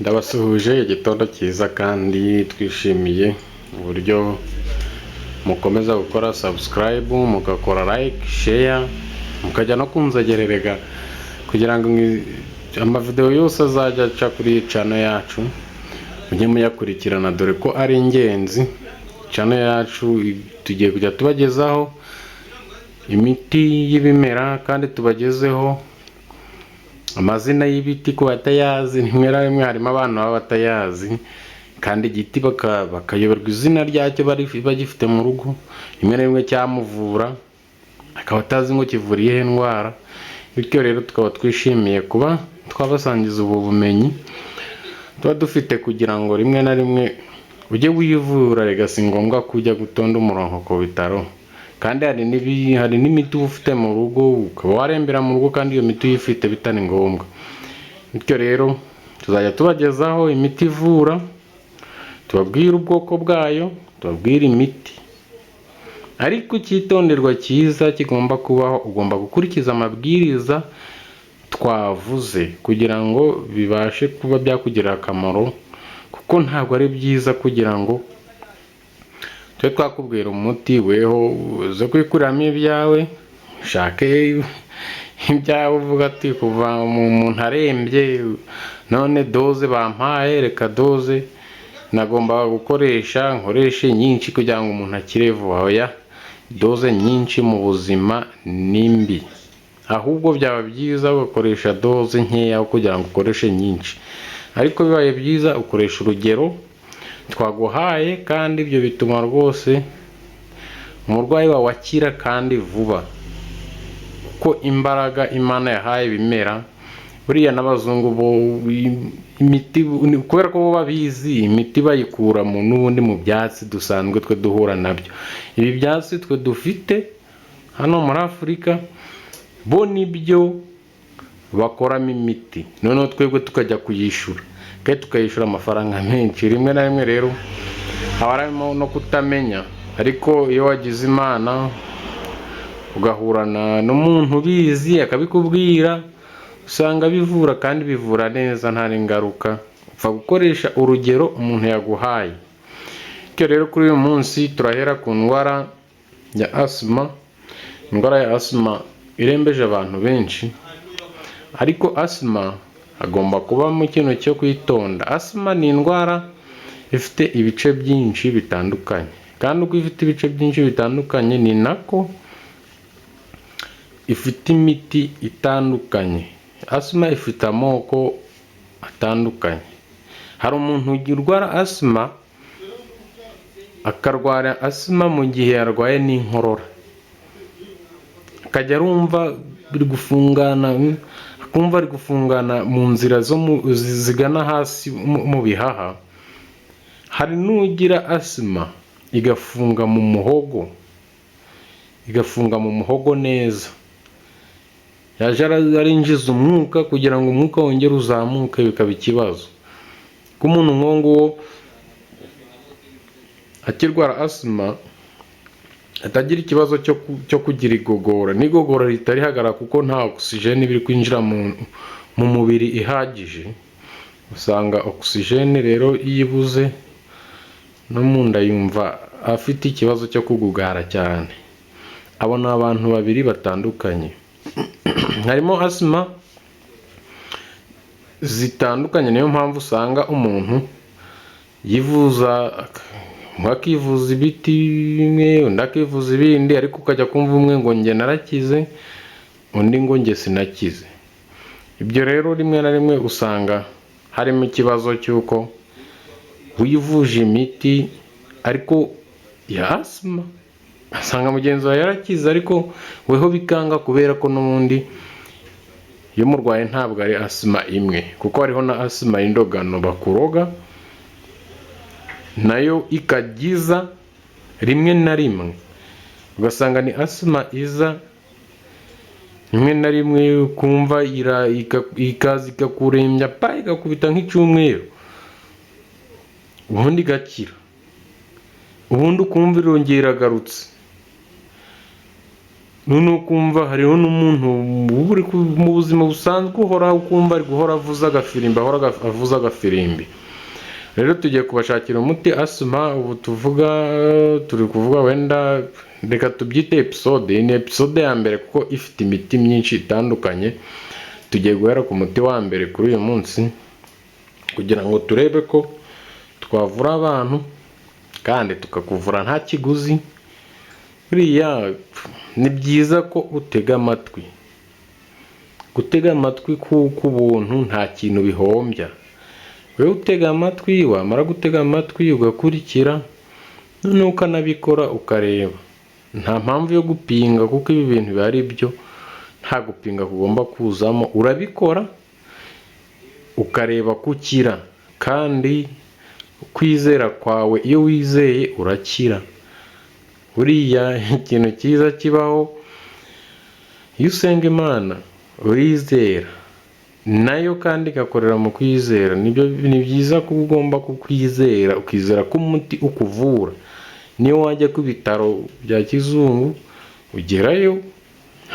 Ndabasuhuje, igitondo cyiza, kandi twishimiye uburyo mukomeza gukora subscribe, mugakora like, share, mukajya no kunzegererega kugira ngo amavideo yose azajya aca kuri iyi channel yacu mujye muyakurikirana, dore ko ari ingenzi. Channel yacu tugiye kujya tubagezaho imiti y'ibimera kandi tubagezeho amazina y'ibiti ku batayazi. Rimwe na rimwe harimo abantu baba batayazi kandi igiti bakayoberwa izina ryacyo bagifite mu rugo, rimwe na rimwe cyamuvura akaba atazi ngo kivura iyihe ndwara. Bityo rero tukaba twishimiye kuba twabasangiza ubu bumenyi tuba dufite kugira ngo rimwe na rimwe ujye wivura. Rega si ngombwa ko ujya gutonda umurongo ku bitaro, kandi hari n'imiti uba ufite mu rugo, ukaba warembera mu rugo kandi iyo miti uyifite bitari ngombwa. Bityo rero tuzajya tubagezaho imiti ivura, tubabwire ubwoko bwayo, tubabwire imiti. Ariko icyitonderwa cyiza kigomba kubaho, ugomba gukurikiza amabwiriza twavuze kugira ngo bibashe kuba byakugirira akamaro, kuko ntabwo ari byiza kugira ngo tube twakubwira umuti, weho uze kwikuriramo ibyawe, ushake ibyawe, uvuga ati kuva mu muntu arembye none dose bampaye, reka dose nagombaga gukoresha nkoreshe nyinshi kugira ngo umuntu akire vuba. Oya, dose nyinshi mu buzima ni mbi, ahubwo byaba byiza ugakoresha dose nkeya kugira ngo ukoreshe nyinshi. Ariko bibaye byiza ukoresha urugero twaguhaye, kandi ibyo bituma rwose umurwayi wawe akira kandi vuba, kuko imbaraga Imana yahaye ibimera, buriya n'abazungu bo imiti, kubera ko bo babizi, imiti bayikura mu n'ubundi mu byatsi dusanzwe twe duhura nabyo. Ibi byatsi twe dufite hano muri Afurika, bo nibyo bakoramo imiti, noneho twebwe tukajya kuyishyura kandi tukayishyura amafaranga menshi. Rimwe na rimwe rero haba harimo no kutamenya, ariko iyo wagize Imana ugahurana n'umuntu ubizi akabikubwira, usanga bivura kandi bivura neza, nta n'ingaruka, upfa gukoresha urugero umuntu yaguhaye. Bityo rero kuri uyu munsi turahera ku ndwara ya asima. Indwara ya asima irembeje abantu benshi, ariko asima agomba kubamo ikintu cyo kwitonda. Asima ni indwara ifite ibice byinshi bitandukanye, kandi uko ifite ibice byinshi bitandukanye ni nako ifite imiti itandukanye. Asima ifite amoko atandukanye. Hari umuntu urwara asima, akarwara asima mu gihe yarwaye n'inkorora, akajya arumva biri gufungana, akumva ari gufungana mu nzira zo zigana hasi mu bihaha. Hari n'ugira asima igafunga mu muhogo, igafunga mu muhogo neza, yaje arinjiza umwuka, kugira ngo umwuka wongere uzamuke bikaba ikibazo. Ku muntu nk'uwo nguwo akirwara asima, atagira ikibazo cyo kugira igogora, n'igogora rihita rihagarara kuko nta ogisijeni iba iri kwinjira mu mubiri ihagije. Usanga ogisijeni rero iyo ibuze, no mu nda yumva afite ikibazo cyo kugugara cyane. Abo ni abantu babiri batandukanye. Harimo asima zitandukanye, niyo mpamvu usanga umuntu yivuza, umwe akivuza ibiti bimwe, undi akivuza ibindi, ariko ukajya kumva umwe ngo njye narakize, undi ngo njye sinakize. Ibyo rero rimwe na rimwe usanga harimo ikibazo cy'uko wivuje imiti ariko ya asima, asanga mugenzi wawe yarakize ariko weho bikanga, kubera ko n'ubundi iyo murwaye ntabwo ari asima imwe, kuko hariho na asima y'indogano bakuroga, nayo ikagiza rimwe na rimwe, ugasanga ni asima iza rimwe na rimwe ukumva ikaza ikakurembya pa, igakubita nk'icyumweru, ubundi igakira, ubundi ukumva irongera iragarutse. Noneho ukumva hariho n'umuntu uba uri mu buzima busanzwe uhora ukumva ari guhora avuza agafirimbi, ahora avuza agafirimbi. Rero tugiye kubashakira umuti asima. Ubu tuvuga, turi kuvuga, wenda reka tubyite episode. Iyi ni episode ya mbere kuko ifite imiti myinshi itandukanye. Tugiye guhera ku muti wa mbere kuri uyu munsi kugira ngo turebe ko twavura abantu kandi tukakuvura nta kiguzi. Buriya ni byiza ko utega amatwi, gutega amatwi k'ubuntu nta kintu bihombya. Wowe utega amatwi, wamara gutega amatwi ugakurikira, noneho ukanabikora ukareba. Nta mpamvu yo gupinga kuko ibi bintu biba ari byo, nta gupinga kugomba kuzamo. Urabikora ukareba ko ukira, kandi kwizera kwawe, iyo wizeye urakira. Buriya ikintu cyiza kibaho, iyo usenga Imana urizera nayo kandi igakorera mu kwizera. Nibyo, ni byiza ko ugomba kukwizera, ukizera ko umuti ukuvura. Niyo wajya ku bitaro bya kizungu, ugerayo,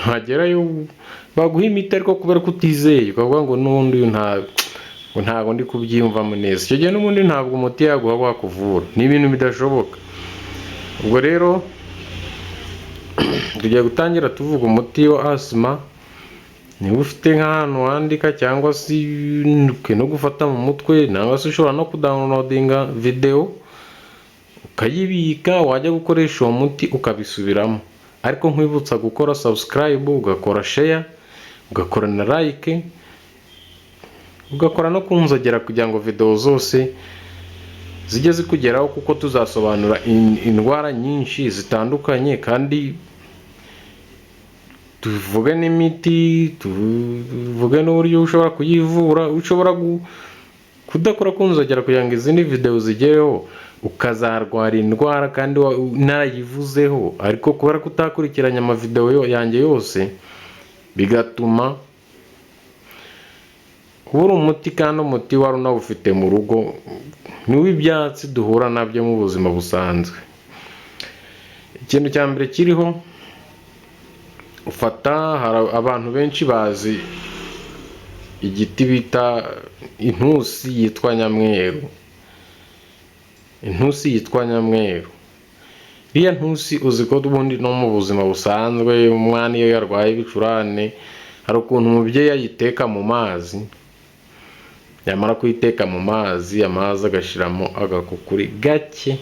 wagerayo baguha imiti, ariko kubera ko utizeye ukavuga ngo n'ubundi uyu ngo ntabwo ndi kubyiyumvamo neza, icyo gihe n'ubundi ntabwo umuti yaguha wakuvura. Ni ibintu bidashoboka. Ubwo rero tugiye gutangira tuvuga umuti wa asima. Niba ufite nk'ahantu wandika cyangwa se no gufata mu mutwe, cyangwa se ushobora no kudownloadinga videwo ukayibika, wajya gukoresha uwo muti ukabisubiramo. Ariko nkwibutsa gukora subscribe, ugakora share, ugakora na like, ugakora no kunzogera kugira ngo videwo zose zijye zikugeraho, kuko tuzasobanura indwara nyinshi zitandukanye kandi tuvuge n'imiti, tuvuge n'uburyo ushobora kuyivura. Ushobora kudakora kunzogera kugira ngo izindi videwo zigereho, ukazarwara indwara kandi narayivuzeho, ariko kubera ko utakurikiranye amavidewo yanjye yose, bigatuma ubura umuti, kandi umuti wari unawufite mu rugo. Ni uw'ibyatsi duhura nabyo mu buzima busanzwe. Ikintu cya mbere kiriho, ufata, hari abantu benshi bazi igiti bita intusi yitwa nyamweru. Intusi yitwa nyamweru, iriya ntusi uzi ko ubundi no mu buzima busanzwe umwana iyo yarwaye ibicurane, hari ukuntu umubyeyi ayiteka mu mazi, yamara kuyiteka mu mazi, amazi agashyiramo agakukuri gake,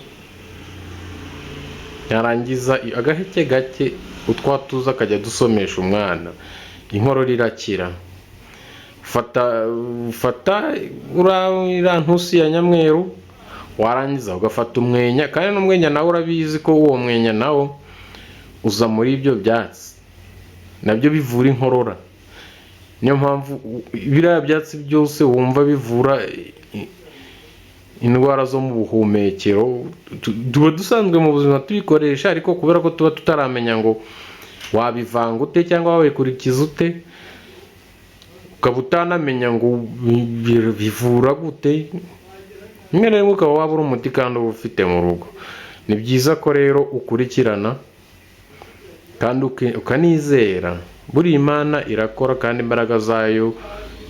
yarangiza agaheke gake, utwa tuzi akajya dusomesha umwana, inkorora irakira. Fata, ufata uriya ntusi ya nyamweru, warangiza ugafata umwenya, kandi n'umwenya nawe urabizi ko uwo mwenya nawo uza muri ibyo byatsi nabyo bivura inkorora. Niyo mpamvu biriya byatsi byose wumva bivura indwara zo mu buhumekero, tuba dusanzwe mu buzima tubikoresha, ariko kubera ko tuba tutaramenya ngo wabivanga ute cyangwa wabikurikiza ute, ukaba utanamenya ngo bivura gute, rimwe na rimwe ukaba wabura umuti kandi uba ufite mu rugo. Ni byiza ko rero ukurikirana kandi ukanizera. Buriya Imana irakora kandi imbaraga zayo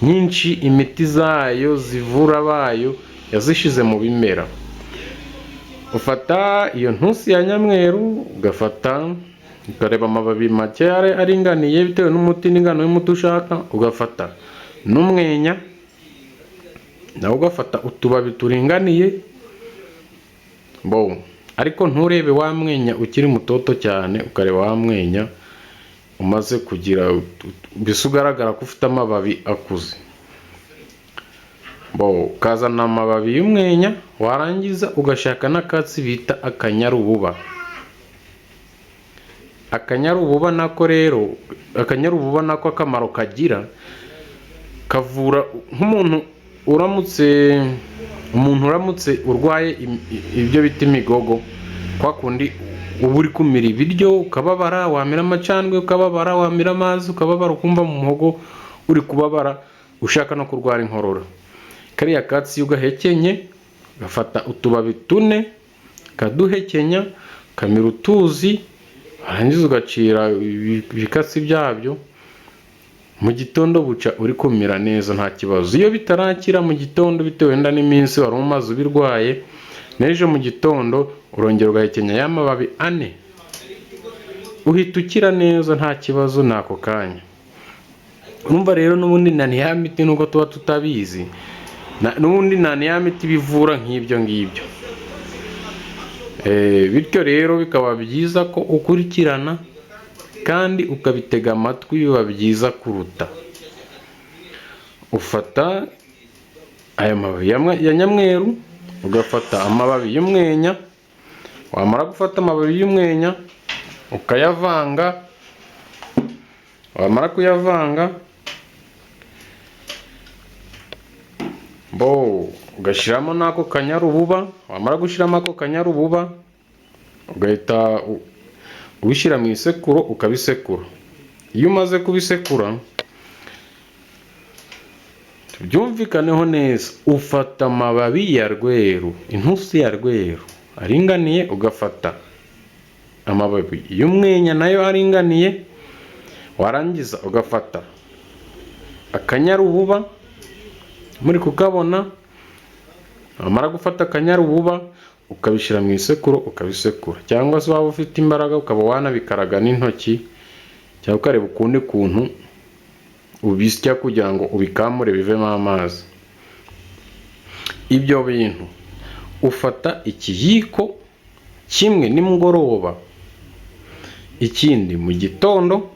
nyinshi, imiti zayo zivura abayo yazishize mu bimera. Ufata iyo ntusi ya nyamweru, ugafata ukareba amababi make aringaniye bitewe n'umuti n'ingano y'umuti ushaka, ugafata n'umwenya nawe ugafata utubabi turinganiye bo, ariko nturebe wa mwenya ukiri mutoto cyane, ukareba wa mwenya umaze kugira, mbese ugaragara ko ufite amababi akuze bo. Ukazana amababi y'umwenya, warangiza ugashaka n'akatsi bita akanyarububa. Akanyarububa nako rero, akanyarububa nako akamaro kagira, kavura nk'umuntu uramutse, umuntu uramutse urwaye ibyo bita imigogo, kwa kundi uba uri kumira ibiryo ukababara, wamira amacandwe ukababara, wamira amazi ukababara, ukumva mu muhogo uri kubabara, ushaka no kurwara inkorora. Kariya katsi iyo ugahekenye, ugafata utubabi tune ukaduhekenya, ukamira utuzi. Warangiza ugacira ibikatsi byabyo, mu gitondo buca uri kumira neza nta kibazo. Iyo bitarakira mu gitondo bitewe wenda n'iminsi wari umaze ubirwaye, n'ejo mu gitondo urongera ugahekenya ya mababi 4, uhita ukira neza nta kibazo n'ako kanya. Urumva rero n'ubundi na ya miti nubwo tuba tutabizi, n'ubundi na ya miti bivura nk'ibyo ngibyo. Bityo rero bikaba byiza ko ukurikirana kandi ukabitega amatwi, biba byiza kuruta. Ufata aya mababi ya nyamweru, ugafata amababi y'umwenya, wamara gufata amababi y'umwenya ukayavanga, wamara kuyavanga bo ugashyiramo n'ako kanyarububa, wamara gushyiramo ako kanyarububa ugahita ubishyira mu isekuru ukabisekura. Iyo umaze kubisekura, tubyumvikaneho neza, ufata amababi ya rweru, intusi ya rweru aringaniye, ugafata amababi y'umwenya nayo aringaniye, warangiza ugafata akanyarububa muri kukabona, wamara gufata akanyarububa ukabishyira mu isekuru ukabisekura, cyangwa se waba ufite imbaraga ukaba wanabikaraga n'intoki, cyangwa ukareba ukundi kuntu ubisya kugira ngo ubikamure bivemo amazi. Ibyo bintu ufata ikiyiko kimwe nimugoroba, ikindi mu gitondo,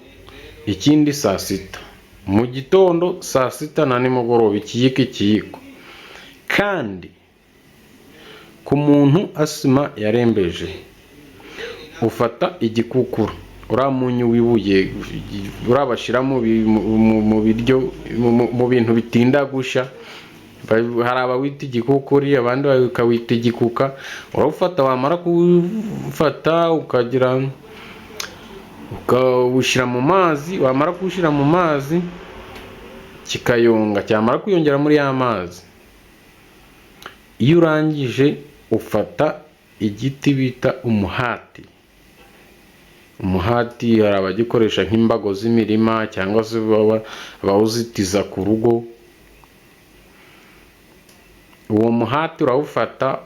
ikindi saa sita. Mu gitondo, saa sita na nimugoroba, ikiyiko ikiyiko. Kandi ku muntu asima yarembeje, ufata igikukuru, uriya munyu w'ibuye uriya bashyira mu biryo, mu bintu bitinda gushya, hari abawita igikukuri, abandi bakawita igikuka. Urawufata, wamara kuwufata ukagira ukawushyira mu mazi, wamara kuwushyira mu mazi kikayonga, cyamara kwiyongera muri ya mazi, iyo urangije ufata igiti bita umuhati. Umuhati hari abagikoresha nk'imbago z'imirima, cyangwa se abawuzitiza ku rugo. Uwo muhati urawufata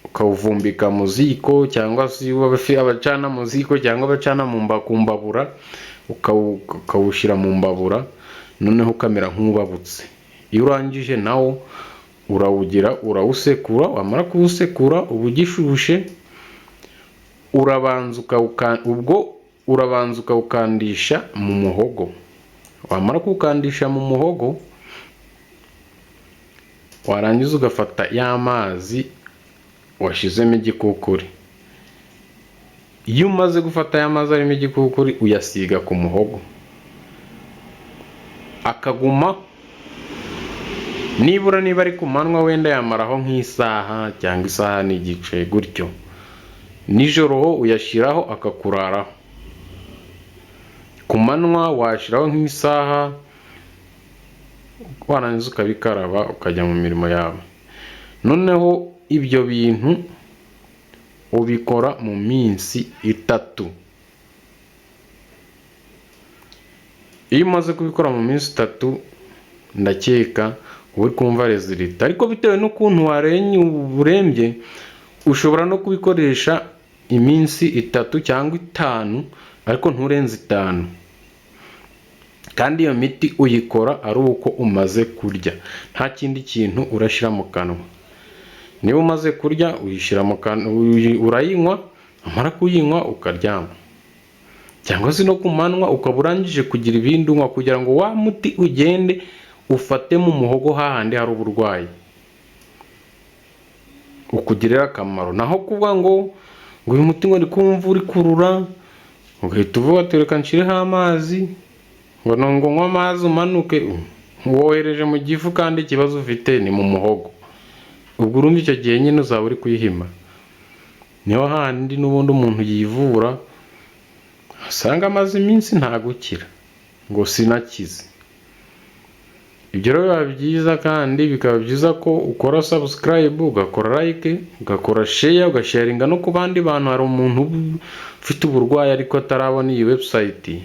ukawuvumbika mu ziko, cyangwa se abacana mu ziko cyangwa abacana ku mbabura, ukawushyira mu mbabura, noneho ukamera nk'ubabutse. Iyo urangije nawo urawugira, urawusekura, wamara kuwusekura uba ugishushe, ubwo urabanza ukawukandisha mu muhogo. Wamara kuwukandisha mu muhogo, warangiza ugafata ya mazi washyizemo igikukuri. Iyo umaze gufata ya mazi arimo igikukuri, uyasiga ku muhogo akaguma nibura, niba ari ku manywa wenda yamaraho nk'isaha cyangwa isaha n'igice gutyo. Nijoro ho uyashyiraho akakuraraho. Ku manywa washyiraho nk'isaha, warangiza ukabikaraba ukajya mu mirimo yawe. Noneho ibyo bintu ubikora mu minsi 3. Iyo umaze kubikora mu minsi 3, ndakeka uba uri kumva résultat. Ariko bitewe n'ukuntu urembye, ushobora no kubikoresha iminsi 3 cyangwa 5, ariko nturenze 5. Kandi iyo miti uyikora ari uko umaze kurya, nta kindi kintu urashyira mu kanwa. Niba umaze kurya uyishyira mu kanwa, urayinywa, wamara kuyinywa ukaryama, cyangwa se no ku manywa ukaba urangije kugira ibindi unywa, kugira ngo wa muti ugende ufate mu muhogo hahandi hari uburwayi, ukugirire akamaro. Naho kuvuga ngo uyu muti ngo ndi kumva uri kurura, ugahita uvuga ati reka nshyireho amazi, ngo nywe amazi umanuke, wohereje mu gifu kandi ikibazo ufite ni mu muhogo. Ubwo urumva icyo gihe nyine uzaba uri kuyihima. Niho handi n'ubundi umuntu yivura, asanga amaze iminsi ntagukira, ngo sinakize. Ibyo rero biba byiza, kandi bikaba byiza ko ukora subscribe, ugakora like, ugakora share, ugasharinga no ku bandi bantu. Hari umuntu ufite uburwayi ariko atarabona iyi website,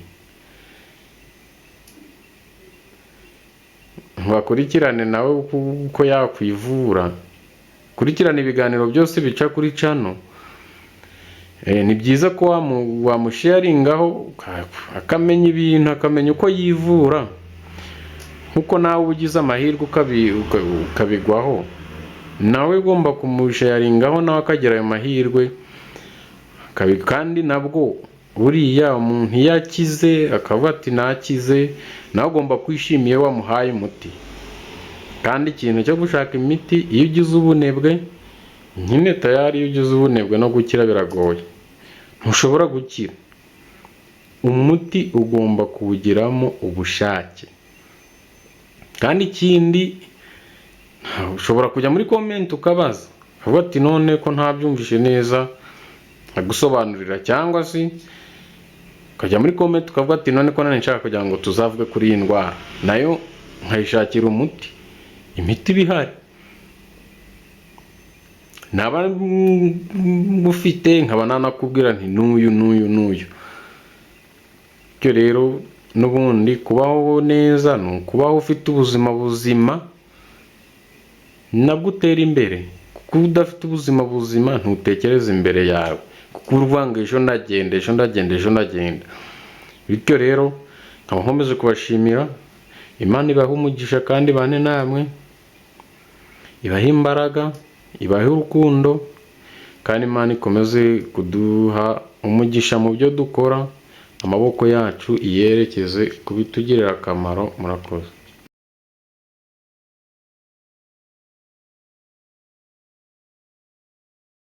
bakurikirane nawe uko yakwivura. Kurikirana ibiganiro byose bica kuri channel. Ni byiza ko wamusharingaho akamenya ibintu, akamenya uko yivura, nkuko nawe uba ugize amahirwe ukabigwaho, nawe ugomba kumusharingaho nawe akagira ayo mahirwe. Kandi nabwo buriya umuntu iyo akize akavuga ati nakize, nawe ugomba kwishimira iyo wamuhaye umuti. Kandi ikintu cyo gushaka imiti, iyo ugize ubunebwe nyine tayari, iyo ugize ubunebwe no gukira biragoye, ntushobora gukira. Umuti ugomba kuwugiramo ubushake. Kandi ikindi, ushobora kujya muri comment ukabaza, ukavuga ati none ko ntabyumvishe neza, nkagusobanurira, cyangwa se ukajya muri comment ukavuga ati none ko none nshaka kugira ngo tuzavuge kuri iyi ndwara, nayo nkayishakira umuti. Imiti iba ihari, naba ngufite nkaba nanakubwira nti n'uyu n'uyu n'uyu. Bityo rero n'ubundi kubaho neza ni ukubaho ufite ubuzima buzima, nabwo utera imbere, kuko iyo udafite ubuzima buzima ntutekereza imbere yawe, kuko uvuga ngo ejo ndagenda, ejo ndagenda, ejo ndagenda. Bityo rero nkaba nkomeje kubashimira. Imana ibahe umugisha kandi ibane namwe, ibahe imbaraga, ibahe urukundo, kandi Imana ikomeze kuduha umugisha mu byo dukora, amaboko yacu iyerekeze ku bitugirira akamaro. Murakoze.